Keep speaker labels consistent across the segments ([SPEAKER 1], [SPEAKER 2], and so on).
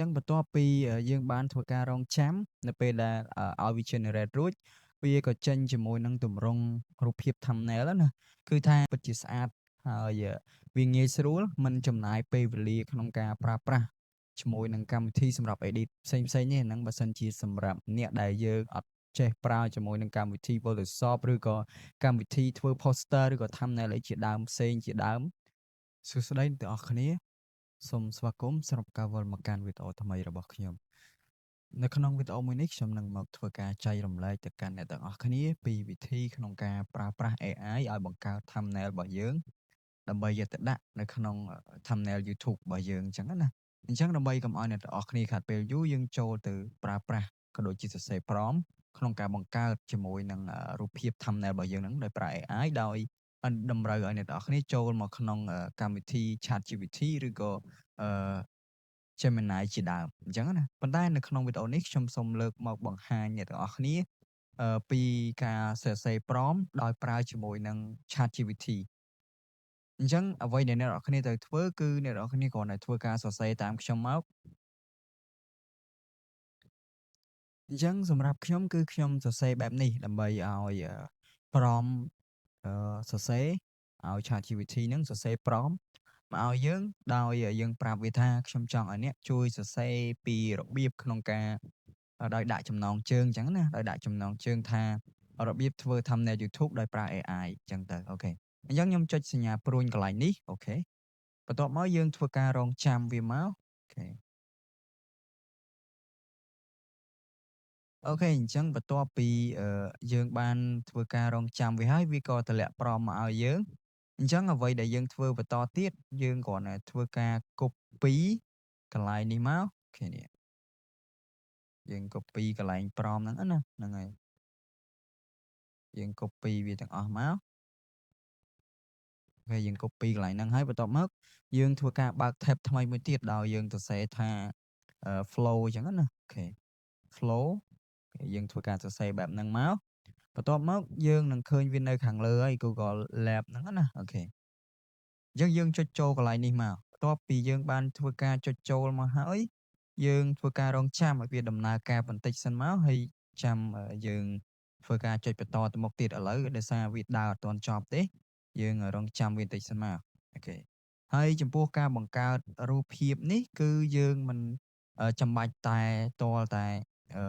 [SPEAKER 1] ចឹងបន្ទាប់ពីយើងបានធ្វើការរង់ចាំនៅពេលដែលឲ្យវា generate រួចវាក៏ចេញជាមួយនឹងទម្រង់រូបភាព thumbnail ណាគឺថាពិតជាស្អាតហើយវាងាយស្រួលមិនចំណាយពេលវេលាក្នុងការប្រើប្រាស់ជាមួយនឹងកម្មវិធីសម្រាប់ edit ផ្សេងៗទេហ្នឹងបើសិនជាសម្រាប់អ្នកដែលយើងអត់ចេះប្រើជាមួយនឹងកម្មវិធី Photoshop ឬក៏កម្មវិធីធ្វើ poster ឬក៏ thumbnail អីជាដើមផ្សេងជាដើមសួស្តីអ្នកទាំងអស់គ្នាសូមស្វាគមន៍សម្រាប់ការវិលមកកាន់វីដេអូថ្មីរបស់ខ្ញុំនៅក្នុងវីដេអូមួយនេះខ្ញុំនឹងមកធ្វើការចែករំលែកទៅកាន់អ្នកទាំងអស់គ្នាពីវិធីក្នុងការប្រើប្រាស់ AI ឲ្យបង្កើត thumbnail របស់យើងដើម្បីយកទៅដាក់នៅក្នុង thumbnail YouTube របស់យើងអញ្ចឹងណាអញ្ចឹងដើម្បីកុំឲ្យអ្នកទាំងអស់គ្នាខាតពេលយូរយើងចូលទៅប្រើប្រាស់ក៏ដូចជាសរសេរ prompt ក្នុងការបង្កើតជាមួយនឹងរូបភាព thumbnail របស់យើងហ្នឹងដោយប្រើ AI ដោយតម្រូវឲ្យអ្នកទាំងអស់គ្នាចូលមកក្នុងកម្មវិធី ChatGPT ឬក៏អឺ Gemini ជាដើមអញ្ចឹងណាប៉ុន្តែនៅក្នុងវីដេអូនេះខ្ញុំសូមលើកមកបង្ហាញអ្នកទាំងអស់គ្នាពីការសរសេរ prompt ដោយប្រើជាមួយនឹង ChatGPT អញ្ចឹងអ្វីដែលអ្នកទាំងអស់គ្នាត្រូវធ្វើគឺអ្នកទាំងអស់គ្នាគ្រាន់តែធ្វើការសរសេរតាមខ្ញុំមកអញ្ចឹងសម្រាប់ខ្ញុំគឺខ្ញុំសរសេរបែបនេះដើម្បីឲ្យ prompt សរសេរឲ្យ ChatGPT ហ្នឹងសរសេរ prompt មកឲ្យយើងដោយយើងប្រាប់វាថាខ្ញុំចង់ឲ្យអ្នកជួយសរសេរពីរបៀបក្នុងការដោយដាក់ចំណងជើងអញ្ចឹងណាដោយដាក់ចំណងជើងថារបៀបធ្វើ thumbnail YouTube ដោយប្រើ AI អញ្ចឹងទៅ OK អញ្ចឹងខ្ញុំចុចសញ្ញាព្រួញកន្លែងនេះ OK បន្ទាប់មកយើងធ្វើការរងចាំវាមក OK OK អញ្ចឹងបន្ទាប់ពីយើងបានធ្វើការរងចាំវាហើយវាក៏ទម្លាក់ prompt មកឲ្យយើងអញ្ចឹងអ្វីដែលយើងធ្វើបន្តទៀតយើងគ្រាន់តែធ្វើការ copy កន្លែងនេះមក OK នេះយើង copy កន្លែង prompt ហ្នឹងណាហ្នឹងហើយយើង copy វាទាំងអស់មក OK យើង copy កន្លែងហ្នឹងហើយបន្ទាប់មកយើងធ្វើការបើក tab ថ្មីមួយទៀតដោយយើងសរសេរថា flow អញ្ចឹងណា OK flow យើងធ្វើការសរសេរបែបហ្នឹងមកបន្ទាប់មកយើងនឹងឃើញវានៅខាងលើហើយ Google Lab ហ្នឹងណា OK អញ្ចឹងយើងចុចចូលកន្លែងនេះមកបន្ទាប់ពីយើងបានធ្វើការចុចចូលមកហើយយើងធ្វើការរងចាំឲ្យវាដំណើរការបន្តិចសិនមកហើយចាំយើងធ្វើការចុចបន្តទៅមុខទៀតឥឡូវដោយសារវាដើរអត់ទាន់ចប់ទេយើងរងចាំវាបន្តិចសិនមក OK ហើយចំពោះការបង្កើតរូបភាពនេះគឺយើងមិនចាំបាច់តែតលតែអឺ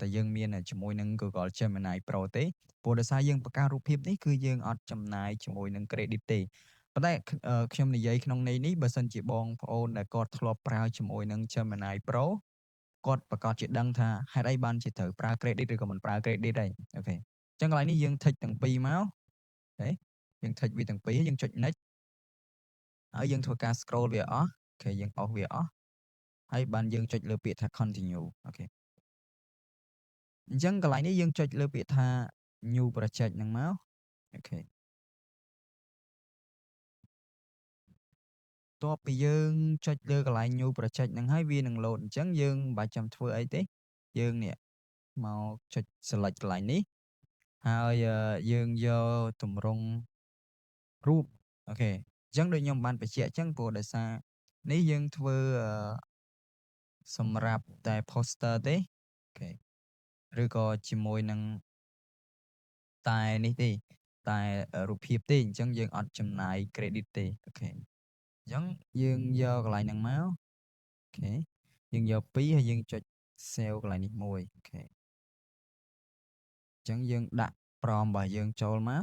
[SPEAKER 1] តែយើងមានជាមួយនឹង Google Gemini Pro ទេព្រោះដោយសារយើងបង្កើតរូបភាពនេះគឺយើងអត់ចំណាយជាមួយនឹង credit ទេប៉ុន្តែខ្ញុំនិយាយក្នុងន័យនេះបើសិនជាបងប្អូនដែលគាត់ធ្លាប់ប្រើជាមួយនឹង Gemini Pro គាត់ប្រាកដជាដឹងថាហេតុអីបានជាត្រូវប្រើ credit ឬក៏មិនប្រើ credit ហើយ OK អញ្ចឹងកន្លែងនេះយើង tick ទាំងពីរមក OK យើង tick វាទាំងពីរយើងចុច next ហើយយើងធ្វើការ scroll វាអស់ OK យើងអស់វាអស់ហើយបានយើងចុចលើពាក្យថា continue OK អញ្ចឹងកន្លែងនេះយើងចុចលើពាក្យថា new project ហ្នឹងមក OK តបពីយើងចុចលើកន្លែង new project ហ្នឹងហើយវានឹង load អញ្ចឹងយើងមិនបាច់ចាំធ្វើអីទេយើងនេះមកចុច select កន្លែងនេះហើយយើងយកទម្រង់រូប OK អញ្ចឹងដូចខ្ញុំបានបញ្ជាក់អញ្ចឹងព្រោះដោយសារនេះយើងធ្វើសម្រាប់តែ poster ទេ OK ឬក៏ជាមួយនឹងតែនេះទេតែរូបភាពទេអញ្ចឹងយើងអត់ចំណាយ credit ទេ OK អញ្ចឹងយើងយកកន្លែងហ្នឹងមក OK យើងយក2ហើយយើងចុច save កន្លែងនេះមួយ OK អញ្ចឹងយើងដាក់ prompt របស់យើងចូលមក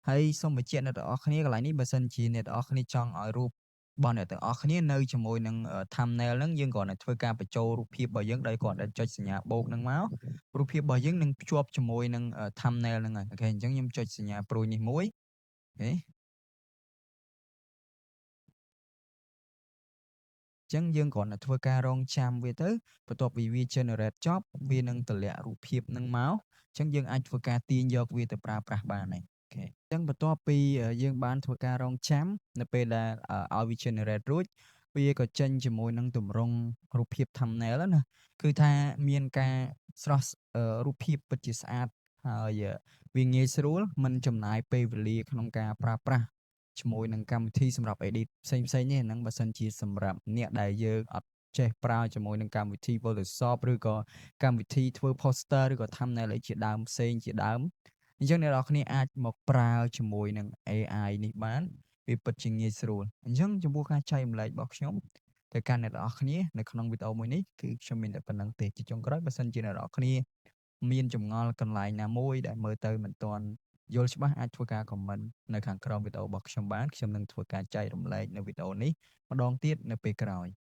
[SPEAKER 1] ហើយសូមបញ្ជាក់អ្នកទាំងអស់គ្នាកន្លែងនេះបើសិនជាអ្នកទាំងអស់គ្នាចង់ឲ្យរូបរបស់អ្នកទាំងអស់គ្នានៅជាមួយនឹង thumbnail ហ្នឹងយើងគ្រាន់តែធ្វើការបញ្ចូលរូបភាពរបស់យើងដោយគ្រាន់តែចុចសញ្ញាបូកហ្នឹងមករូបភាពរបស់យើងនឹងភ្ជាប់ជាមួយនឹង thumbnail ហ្នឹងហើយ OK អញ្ចឹងខ្ញុំចុចសញ្ញាព្រួយនេះមួយ OK ចឹងយើងគ្រាន់តែធ្វើការរងចាំវាទៅបន្ទាប់ពីវា generate ចប់វានឹងទម្លាក់រូបភាពហ្នឹងមកអញ្ចឹងយើងអាចធ្វើការទាញយកវាទៅប្រើប្រាស់បានហើយ OK អញ្ចឹងបន្ទាប់ពីយើងបានធ្វើការរងចាំនៅពេលដែលឲ្យវា generate រួចវាក៏ចេញជាមួយនឹងទម្រង់រូបភាព thumbnail ណាគឺថាមានការស្រស់រូបភាពពិតជាស្អាតហើយវាងាយស្រួលមិនចំណាយពេលវេលាក្នុងការប្រើប្រាស់ជាមួយនឹងកម្មវិធីសម្រាប់ edit ផ្សេងៗទេហ្នឹងបើសិនជាសម្រាប់អ្នកដែលយើងអត់ ចេះប្រើជាមួយនឹងកម្មវិធី Photoshop ឬក៏កម្មវិធីធ្វើ poster ឬក៏ thumbnail អីជាដើមផ្សេងជាដើមអញ្ចឹងអ្នកនរគ្នាអាចមកប្រើជាមួយនឹង AI នេះបានវាពិតជាងាយស្រួលអញ្ចឹងចំពោះការចែករំលែករបស់ខ្ញុំទៅកាន់អ្នកនរគ្នានៅក្នុងវីដេអូមួយនេះគឺខ្ញុំមានតែប៉ុណ្ណឹងទេជាចុងក្រោយបើសិនជាអ្នកនរគ្នាមានចម្ងល់កន្លែងណាមួយដែលមើលទៅមិនទាន់យល់ច្បាស់អាចធ្វើការ comment នៅខាងក្រោមវីដេអូរបស់ខ្ញុំបានខ្ញុំនឹងធ្វើការចែករំលែកនៅវីដេអូនេះម្ដងទៀតនៅពេលក្រោយ។